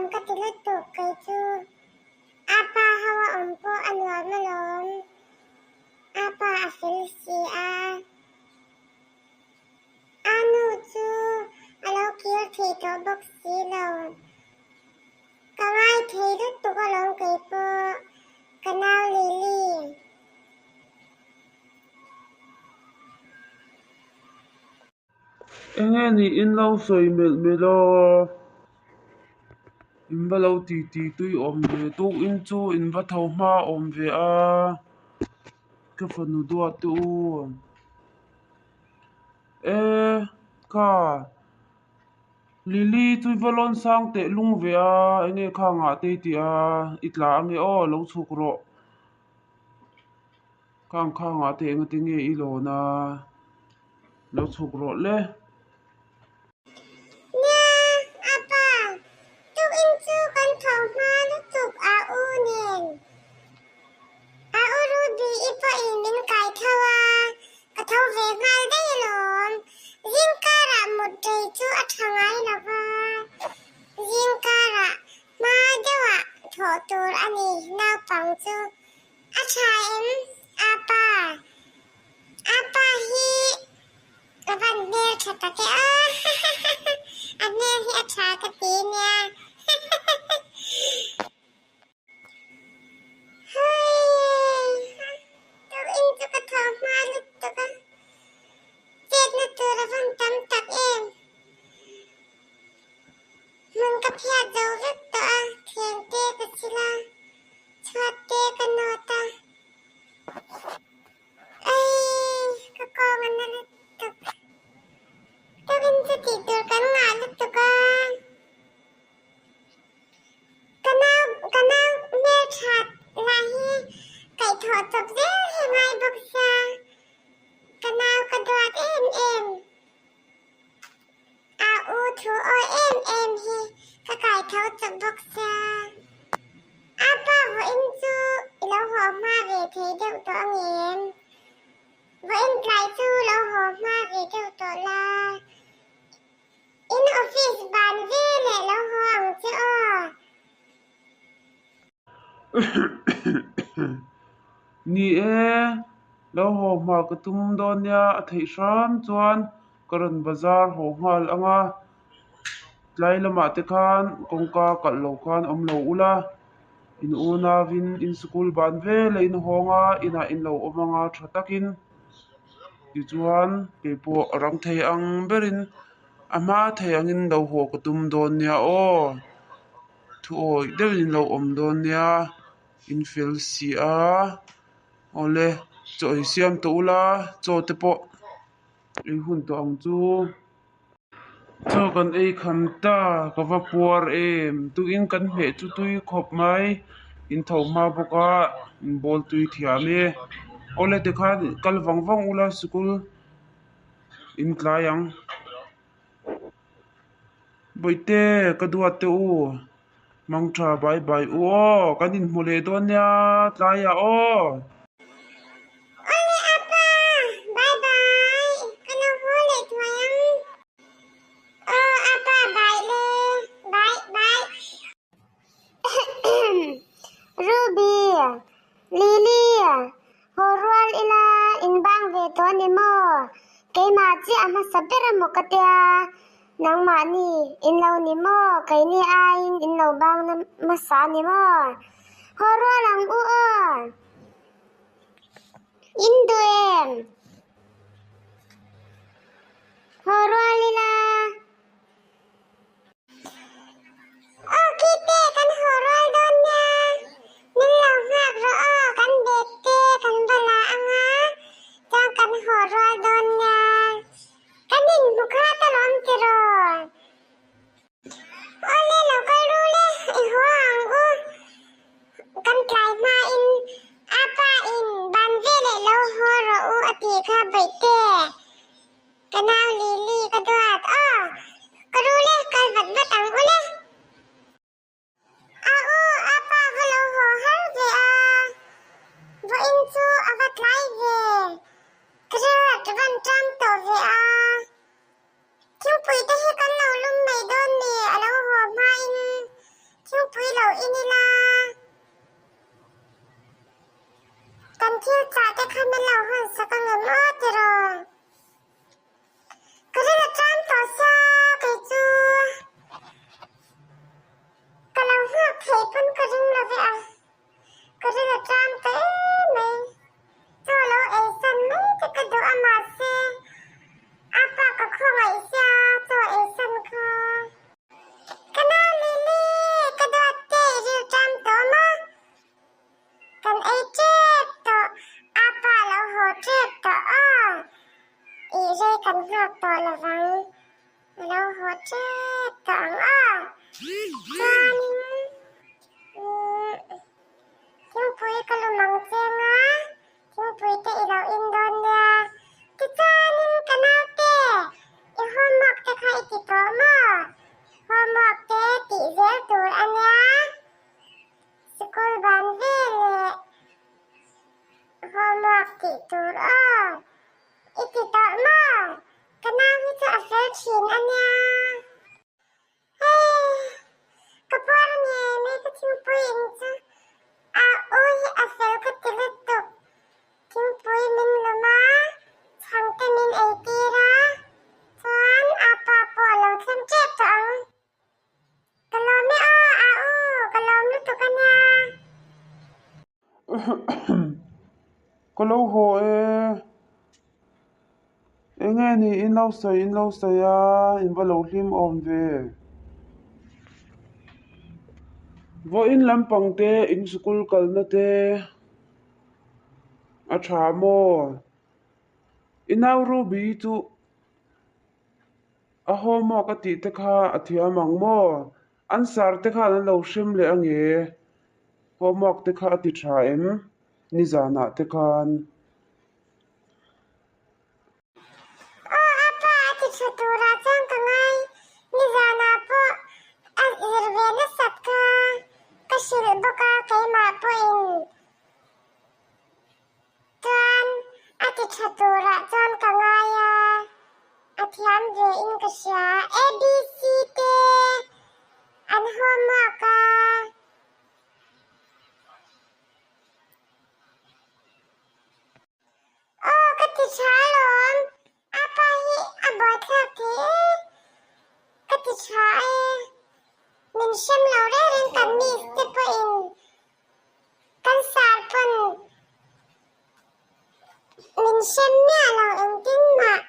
nuam ka ti lutuk kei chu. A pa ho a awm pawh a nuam alawm. A pa a fel si a. A nu chu a lo kir thei tawh bawk si lo. Ka ngai thei lutuk alawm kei pawh, ka nau Lily. Enge niin lo sawi melh melh a, in va lo ti ti tui awm ve tukin chu in va tho hma awm ve a, ka fanu duat te u e kha Lily chu i va lawn sang teh lung ve a, enge kha ngah te i tih a, i tla ange aw lo chhuk rawh. Khang khangah te engati nge i lawn a, lo chhuk rawh le. Nia, a pa, tukin chu kan tho hma lutuk a u nen. A u Ruby i pawhin min kai tho a, ka tho ve nghal daih alawm. Zingkarah mut rei chu a tha ngai lo va, zingkarah hma deuhah thawh tur a ni naupang chu. A tha em? Apa. Apa hi a van hmel tha tak e aw. A hmel hi a tha ka ti nia. Hei, tukin chu ka tho hma lutuk a, chetna tur a van tam tak em. Hmun ka phiat zo vek tawh a, thleng te ka sil a. Chhuat te ka nawt a, Ei, ka kawng a na lutuk. Tukin chu tih tur kan ngah lutuk a. Ka nau, ka nau hmelthat lah hi kaihthawh chawp zel hi ngai bawk sia. Ka nau ka duat em em. A u thu awi em em hi ka kai tho chawp bawk sia. A pa vawiin chu i lo haw hma ve thei deuh tawh ang em? Vawiin tlai chu lo haw hma ve deuh tawh la. In office ban ve leh lo haw ang che aw. Ni e, lo haw hma ka tum dawn nia a theih hram chuan ka rawn bazar haw nghal ang a, tlai lamah te khan kawngka kalh lo khan awm lo ula, in unauin in sikul ban veleh in hawng a, inah in lo awm ang a tha takin tichuan keipawh a rang thei ang berin a hma thei angin lo haw ka tum dawn nia aw. Thu awih deuhin in lo awm dawn nia, in fel si a, awle chaw ei siam tawh ula chaw te pawh ei hun tawh ang chu. Chaw kan ei kham ta, ka va puar em, tuin kan hmeh chu tui khawp mai, in tho hma bawk a, in bawl tui thiam e, awle tikhan kal vang vang ula sikul in tlai ang. Bawihte ka duat teh u mangtha bai bai u aw kan inhmu leh dawn nia tlaiah aw. Awle apa bye bye ka lo haw leh thuai ang. Aw apa bye le bye bye. Ruby, Lily, haw rual ila inbang ve tawh a ni maw? Keimah chiah a hmasa ber a maw ka tia, nangmahni in lo ni maw? Keini aiin in lo bang na hmasa a ni maw? Haw rual ang u aw! In duh em? Haw rual ila. Aw Kite kan haw rual dawn nia, min lo nghak rawh aw kan bag te kan va la anga chuan kan haw rual dawn nia, kan inhmu khat alawm tiraw? Awle lo kal ru le i haw ang u, kan tlai hmain apa in ban veleh lo haw rawh u a tih. thin a nia. Hei, ka puar ngei mai ka thingpui in chu a u hi a fel ka ti lutuk. Thingpui min lawm a, chhangte min ei tir a, chuan a pa pawh a lo thleng tep tawh ang. Ka lawm e aw, a u, ka lawm lutuk a nia. Ka lo haw e. Enge ni in lo sawi in lo sawi a, in va lo hlim awm ve. Vawiin lampang te in sikul kalna te a tha maw? I nau Ruby chu a homework a tih te kha a thiam ang maw? An sar te khan an lo hrem leh a nge? Homework te kha a ti tha em? Nizanah te khan. Aw a pa a ti tha turah chuan ka ngai. Nizanah pawh a zir ve nasat kha ka hrilh bawk a keimah pawhin chuan a ti tha turah chuan ka ngai a, a thiam ve in ka hria. ABC te an homework a. Aw ka ti tha alawm, a pa hi a buaithlak thei e, ka ti tha e, min hrem lo reng reng kan miss te pawhin kan sar pawn min hrem miah lo engtin mah.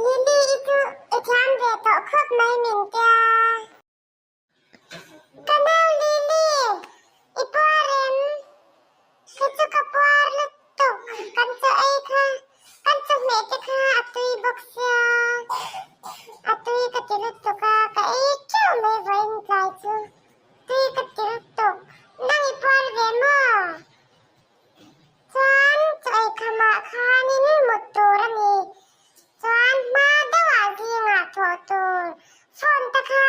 Lily i chu i thiam ve tawh khawp mai min tia. Ka nau Lily, i puar em? Kei chu ka puar lutuk, kan chaw ei kha, kan chawhmeh te kha a tui bawk sia, a tui ka ti lutuk a, ka ei teuh mai vawiin tlai chu, tui ka ti lutuk, nang i puar ve maw? Chuan chaw ei khamah khanin mut tur a ni. Chuan hma deuhah zingah thawh tur phone te kha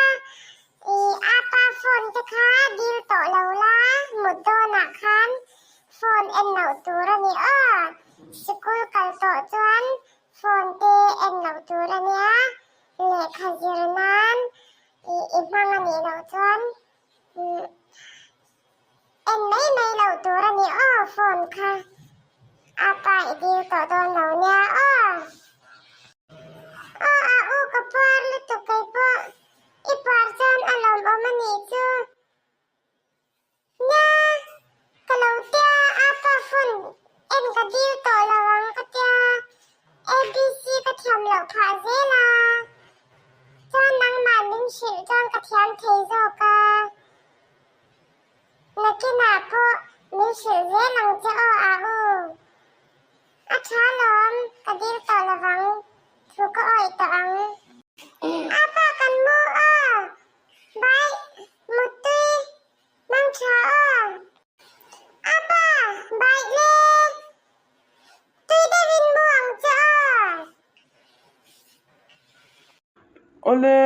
ih apa phone te kha dil tawh lo la mut dawnah khan phone en loh tur a ni aw. Sikul kal tawh chuan phone te en loh tur a nia. Lehkha zir nan ih i hmang a nih loh chuan ih En mai mai loh tur a ni aw phone kha a pa i dil tawh dawn lo nia aw. Aw a u ka puar lutuk kei pawh i puar chuan a lawmawm a nih chu. Nia ka lo tia a pa phone en ka dil tawh lo ang ka tia ABC ka thiam loh phah zel a chuan nangmah min hrilh chuan ka thiam thei zawk a. Nakinah pawh min hrilh zel ang che aw a u. A tha lawm, ka dil tawh lovang, thu ka awih tawh ang. A pa kan mu aw, bai muttui mang tha aw. A pa, baih le, tui deuhin mu ang che aw. Awle,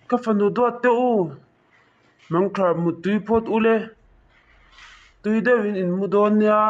ka fanu duat teh u, mangtha muttui phawt ule, tui deuhin in mu dawn nia.